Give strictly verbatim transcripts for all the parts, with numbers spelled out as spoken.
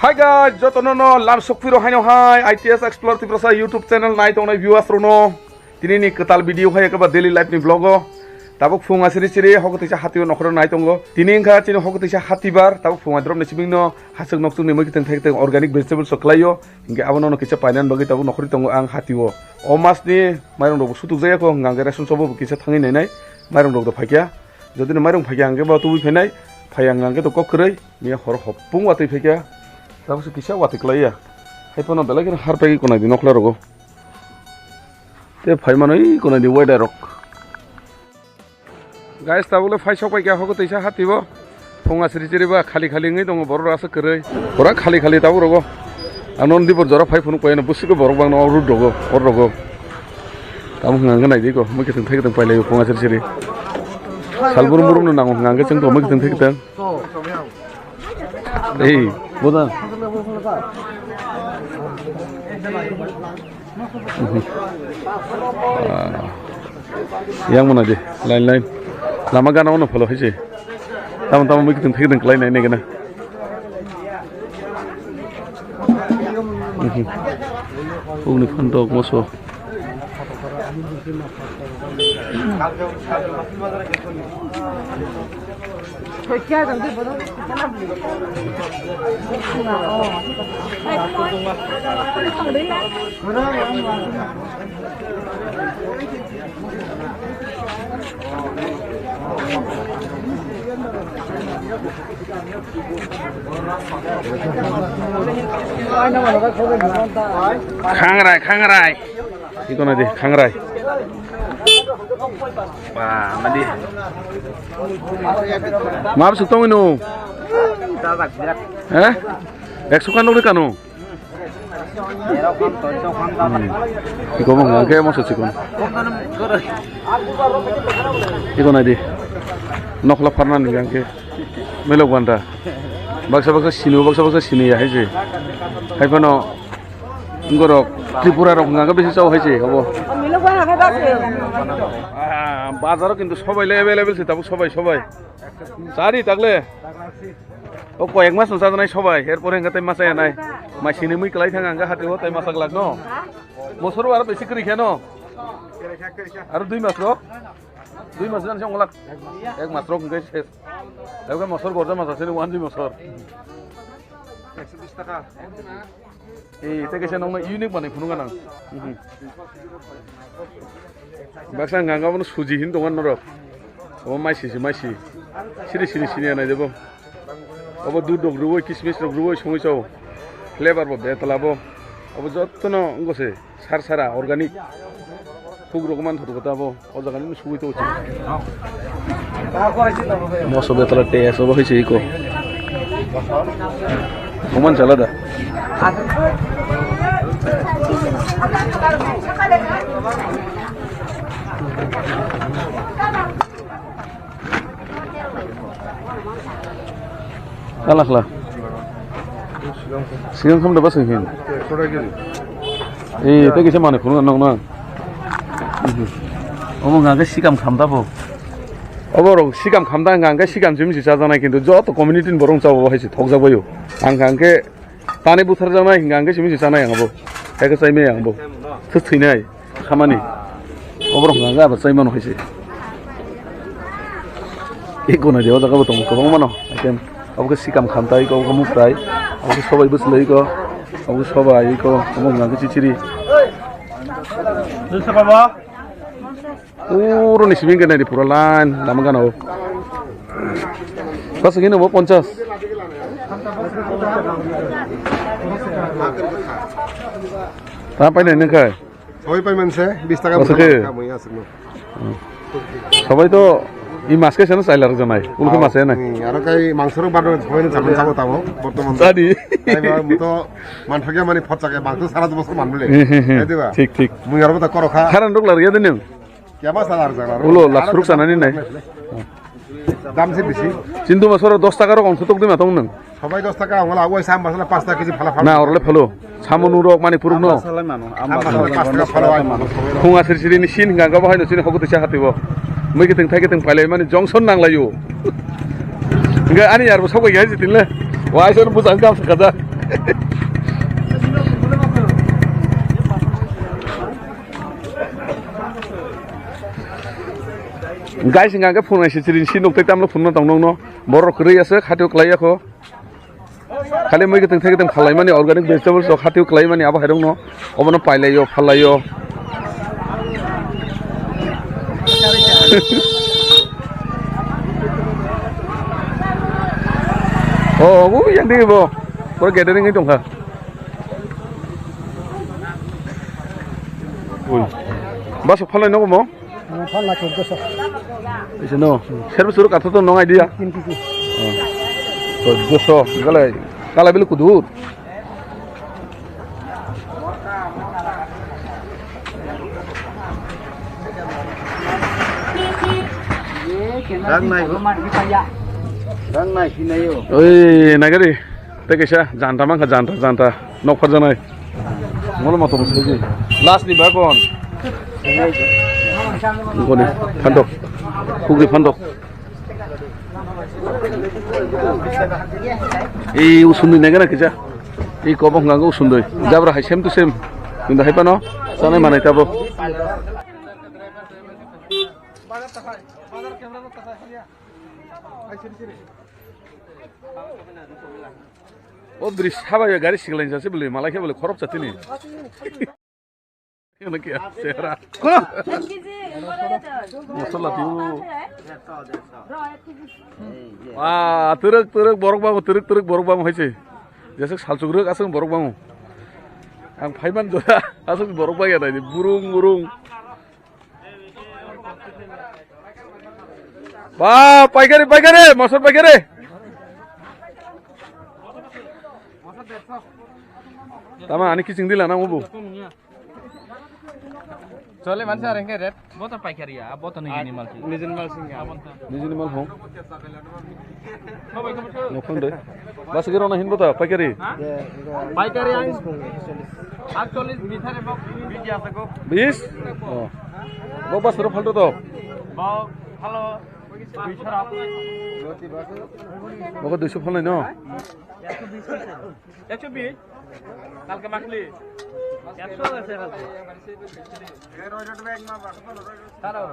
Hi guys, jotono no lam sokphiro haino hai I T S Explore Tiprasa YouTube channel nai tongnai viewers rokno. Tini ni kwtal video hai ekaba daily life ni vlog o. Tabuk phung asiri chiri hokotisa hatio nokhoro nai tongo. Tini wngkha chini hokotisa hatibar, tabuk phung adrop ni sibing no hasik nokchung ni mui kiteng thai kiteng organic vegetables o kwlaio. Hinkhe abono no kisa painan bagwi tabuk nokhorwi tongo ang hatio. O mas ni mairung rok bo sutuk jaya kho, hwnkhe ration shop o bo kisa thangwi nainai, mairung rok do phaikya. Jodi no mairung phaikya hwnkhe bo tubui phainai, phaiya hwnkhe to kok kwrwi. Miya hor hopung watwi phaikha. Tabukse kisa watwi kwlaiya. Haiphano belai kheno har paigwi konai di nokla rogo. Tei phaimanwi konai di weather rok. Guys, tabukle phai sok paikha hokotisa hatibo. Phung asiri chiri ba khali khali wngwi tongo borok rok aswk kwrwi. Pura khali khali tabuk rogo. Ano dibor jora phai phunuk paino bwswk borok bangno o road rogo, hor rogo. Tamo hwnka hwnkhe naidi ko, mui kwthwng thai kwthwng pailai o phung asiri chiri. Salbrum brum no nango hwnka hwnkhe chwng to mui kwthwng thai kwthwng. Ei, boda. Mhm. Ah. Yang mana di? Lain-lain. Lama gana ono follow hai se. Tamo tamo mui kwthwng thai kwthwng kwlai nai nai gana. Mhm. Ugni phantok moso. Khangrai, khangrai. Iko na di, khangrai. Ba, madi. Map suk tong ino. He? Ekso kan nukri kanu. Hmm. Iko mong, angke mo se chikon. Iko nai di. Nokla pharna ni angke. Melok banda. Baksa baksa sini, baksa baksa sini ya hai se. Hai phano borok Tripura rok angke bisi chao hai se, obo. Ah, bazaro kintu sobai le available se, tabuk sobai, sobai. Chari takle. O koyek mas no chajaknai sobai, erpore hingke tei masa ya nai. Mai sini mui kwlai thang ang hati o tei masa glak no. Mosoro aro besi kwrwi khe no. Aro dui mas rok. Dui mas jan song glak. Ek mas rok hingke ses. Ego mosor gorja masa sini wan dui mosor. Ekso bis taka. Ei, tei kaisa nokno unique manwi phunukha nang. Mhm. Baksa hwnka hwnka bono suji hin tongo norok. Obo maisi se maisi. Siri siri sini anai debo. Obo dudh rok rwui, kismis rok rwui songwi chao. Flavor bo betla bo. Obo jotono wngkha se. Sar sara organic. Huk rok man thoto kota bo. O jaga ni sugui to. Moso betala te so bo hisi iko. Oman chala da. Kala kala. Sigang kham da basing hin. Eh, tei kisa mane phunuk nang nang. Omo hwnka khe sikam kham da bo. Obo rok sikam kham da hwnka hwnkhe sikam simi si chajaknai, kintu joto community ni borok chao bo hai se thokjak bai o. Ang hwnka hwnkhe tani buthar jaknai hwnka hwnkhe simi si chanai ang abo. Hai khe chai maya ang bo. Thwk thwinai. Khamani. Oborok hwnka hwnkhe abo chai mano hai se. Eko nai de o jaga bo tongo kwbangma no item. Abo khe sikam khamtai, abo khe muktai, abo khe sobai bwchlwi ko, abo khe sobai ko, omo hwnka hwnkhe chichiri. Uro ni simi hwnkhe nai di pura line lama gana o. Bwswk hino bo ponchas. Ta painai nung khai. Soi pai manse, bis taka. Aswk khe? Soi to i mas kaisa no chai larok janai. Ulkhe mas ya nai. Hmm, aro kai mangso rok bado soi no chaman chabo tabo, bortoman. Jadi. Ai ba, mo to man thakya mani phot chakya, bang to sara bosor man bole. Hmm, hmm, hmm. Ai diba? Thik, thik. Mui aro ta koro kha. Haran rok lar ya de nung. Kya ba sala aro jana aro. Ulo, lak suruk sanani nai. Dam se bisi. Chintu masoro dos taka rok ongkha tok dima tong nung. Sobai dos taka, wala, oi, sam masala pas taka keji phala phala. Na, orle phalo. Samunu rok mani puruk no. Am masala pas taka phala, phung asir siri ni sin hwnka, gabo hai no sini hoku tisa hati bo. Mui kiting thai kiting pailai mani junction nang layo. Hwnka ani yar bo sobai gai jitin le. Waisano bwsang kam sakajak. Guys, hingka khe phunai se chiri si nuk tei tamlo phunna tong nokno. Borok kwrwi aswk, hatio kwlai yakho. Khali mui kwtwng thai kwtwng phalai mani, organic vegetables rok hatio kwlai mani, abo hai rokno obono pailai o, phalai o. Oh, bo yang di bo. Pura gathering wng tongkha. Ui. Baso phalai nogo mo? Ano phalna chordoso. Isi no. Serbo suru katho to nong idea. Tin kiki. Oh. Chordoso. Galai. Kala bilu kudur. Rang nai bo. Rang nai sinayo. Oi, nagari. Tei kaisa janta mankha, janta, janta. Nok pharjaknai. Ngolo moto bwswk di. Last ni bakon. Ngoni phandok. Hugri phandok. Ei usundui nai gana kisa. Ei kobok hwnka hwnkhe usundui. Jabra hai same to same. Kintu hai phano chanai manai tabuk. O bwrwi sabai gari siklaini sasi bwlwi malai khe bwlwi khorok chatini. Ano kya chehra. Kono. Masala tiu. Wa, twrwk twrwk borok bango, twrwk twrwk borok bango hai se. Jesuk salchuk rwk aswk borok bango. Ang phaiman jora aswk borok bangya naidi burung burung. Ba, paikari, paikari, masuk paikari. Tama, ani kiching dila na mubu. Chole, mansa rengke ret. Bo to paikari ya, bo to nijini mal si. Nijini mal si ya. Nijini mal hong. Nokong de. Bas kiro na hin bo to paikari. Paikari ang. Actually, bithare bo. Bis? Oh. Bo bas ro phalto to. Bo, hello. Boko duiso phalnai no? Ekso bis? Kalke makli. Ekso ase kalke. Taro.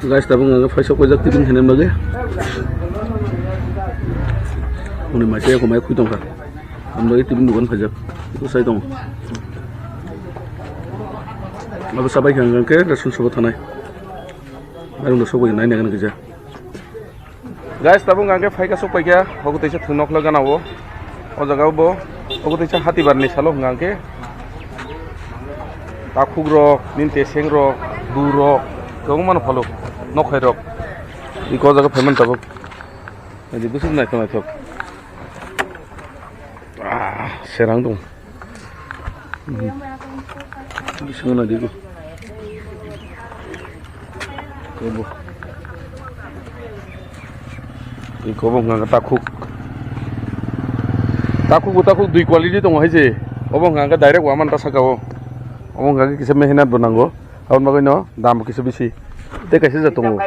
Guys, tabuk ang phaisa koijak tibin khaina bagwi. Muni mai tei mai khui tongkha. Ang bagwi tibin dukan khaijak. Iku sai tongo. Abo sabai kha ang khe rasun sobo thanai. Mairung da sobo nai nai gana kisa. Guys, tabuk hwnka khe phaikha, sok paikha, ogo teisa thwng nokla gana o. O jaga o bo, ogo teisa hatibar ni salo hwnka khe. Takhuk rok, nini teseng rok, bu rok, kwbangma no phalo, nokhai rok. Iko o jaga phaiman tabuk. Nadi bwswk naithok naithok. Ah, serang dong. Bisingo nadi ko. Kobo. Iko bo hwnka khe takhuk. Takhuk bo takhuk dui quality tongo hai se. Obo hwnka khe direct waman ta saka o. Obo hwnka khe kisa mehnat bo nango. Aboni bagwi no dam bo kisa bisi. Tei kaisa jat tongo.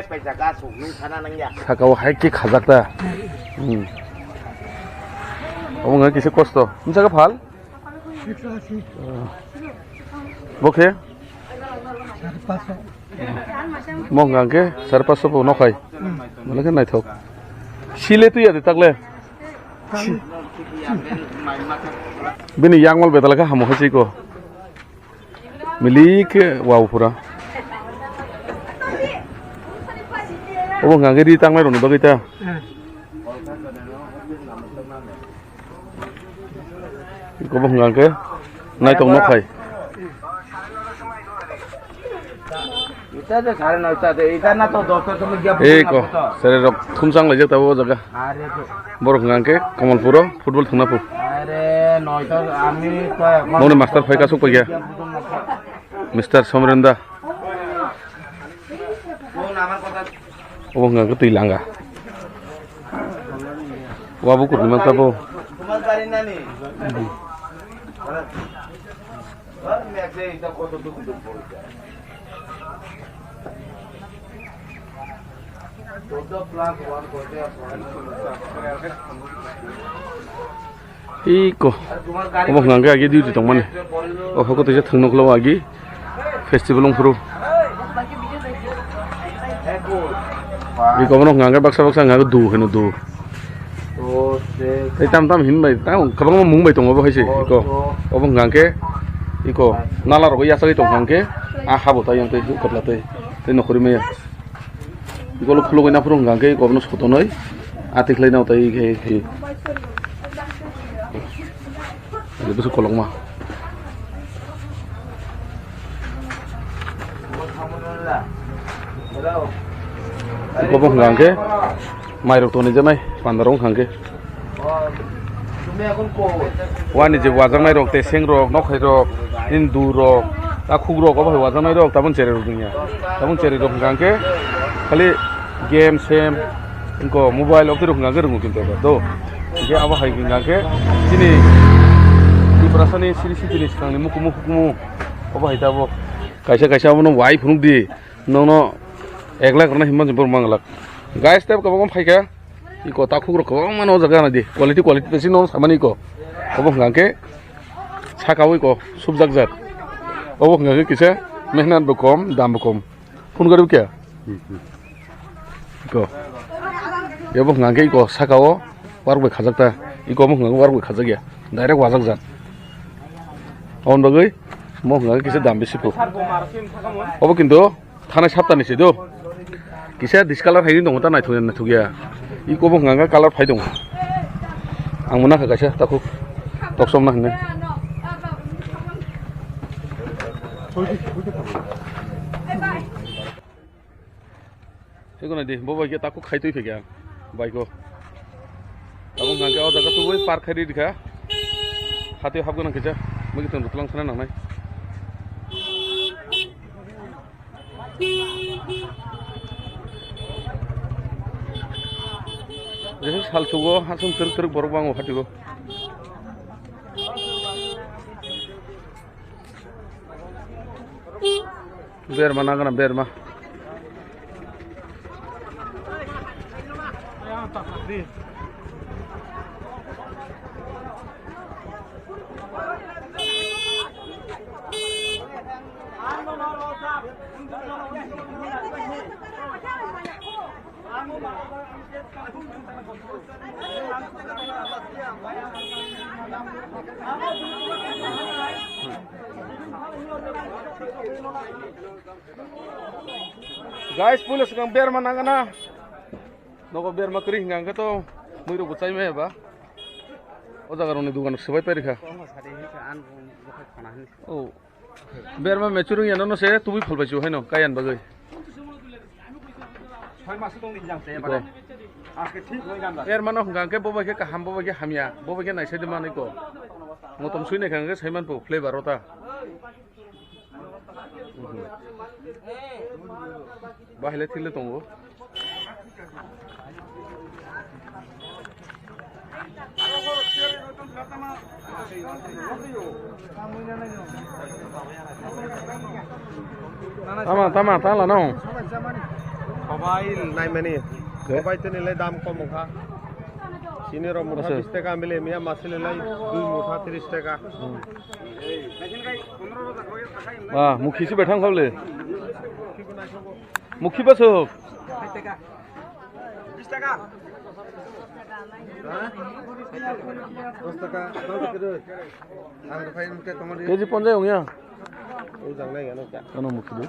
Saka o hai khe khajak ta. Hmm. Obo hwnka khe kisa kosto. Bwsakhe phal? Bo khe? Mo hwnka khe sare paso bo nokhai. Mane khe naithok. Sile twi ya de takle. Bini yakmol bedal khe hamo hai se iko. Milik khe wow pura. Obo hwnka khe ri tangnai rokni bagwi ta. Iko bo hwnka khe naithok nokhai. Ita de sare noita de, ita na to dosta somoi gya. Iko sare rok thumsang laijak tabuk o jaga. Are to. Borok hwnka khe Kamalpuro football thwngna phu. Are. Moni master phai kasuk paikha. Mister Somrenda. Obo hwnka khe twi langa. Wa bukur ni manta bo. Iko. Obo hwnka khe agi duty tongmani. O hoko tisa thwngno khwlao agi. Festival wng phuru. Iko bono hwnka khe baksa baksa hwnka khe du hino du. Tei tam tam hin bai tam kwbangma mung bai tongo bo hai se iko. Obo hwnka khe iko nala rogo yasagwi tong hwnka khe a habo tai yang tei hukapla tei tei nokhorwi maya. Golok khulugwi naphuru hwnka khe obono sotonwi atwi khlai nao tai khe khe. Bwswk kolokma. Obo hwnka khe mairok tonijaknai pandarok hwnka khe. Wani je wajaknai rok, teseng rok, nokhai rok, hindu rok, takhuk rok, obo hai wajaknai rok, tabuk cherwi rok wngya. Tabuk cherwi rok hwnka khe khali game sem, wngko mobile, obo rok hwnka khe rwngo kintu do. Hwnkhe abo hai hwnka khe chini Tiprasani siri sitini swkangni mukumu hukumu obo hai tabo. Kaisa kaisa abono wai phunuk di, nono ek lakh rwna himma borok manglak. Guys, tei kwbangma phaikha. Iko takhuk rok kwbangma no jaga na di. Quality, quality tei sino samani iko. Obo hwnka khe saka o iko subjak jak. Obo hwnka khe kisa mehnat bo kom, dam bo kom. Phone gari kya? Iko. Ebo hwnka khe iko saka o warok bai khajak ta. Iko obo hwnka khe warok bai khajak ya. Direct wajak jak. Aboni bagwi mo hwnka khe kisa dam bisi phu. Obo kintu Thanai saptani se do. Kisa discolor hai tongo ta naithok ya, naithok ya. Iko bo hwnka hwnka color phai tongo. Ang mona kha kaisa takhuk toksom na hinwi. Eko nai di, bo bai khe takhuk khai twi phai kha. Bai ko. Tabuk hwnka khe o jaga tubui park khai rikha. Hati hap gwnang kisa. Mui tong rwtlang sana nangnai. Jesa sal sugo, hasung twrwk twrwk borok bango hati o. Berma nangana berma. Guys, puila swkang berma nangana. Nogo berma kwrwi hwnka hwnkhe to muirokbo chai maya ba. O jaga rokni dogan swbai pairikha. Oh. Berma mature wngya nono se tubui phalbai chu haino kaiyan bagwi. Soi mas tong di jang se. Iko. Aske thik hoi ganda. Berma no hwnka hwnkhe bo bai khe kaham, bo bai khe hamya, bo bai khe naisai de manwi ko. Motom sui naikha hwnkhe saiman po flavor rota. Bahai le thik le tongo. Tama, tama, ta lano. Mobile naimani. Mobile tini le dam kom wngkha. Sini rok mutha bis taka, mile miya masile lai dui mutha tris taka. Ah, mukhi si bethang khable. Mukhi basuk. Keji ponjai ongya. Kono mukhi do.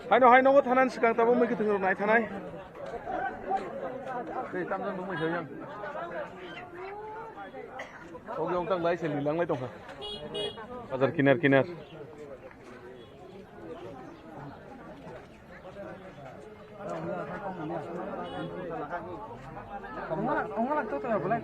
Haino, haino, bo thanani swkang tabuk mui kwthwng rok nai thanai. Tei tamjani bo mui soyang. Ogi ongtang lai se lilang lai tongkha. Bazar kinar kinar. Ongala, ongala to to ya, bolai.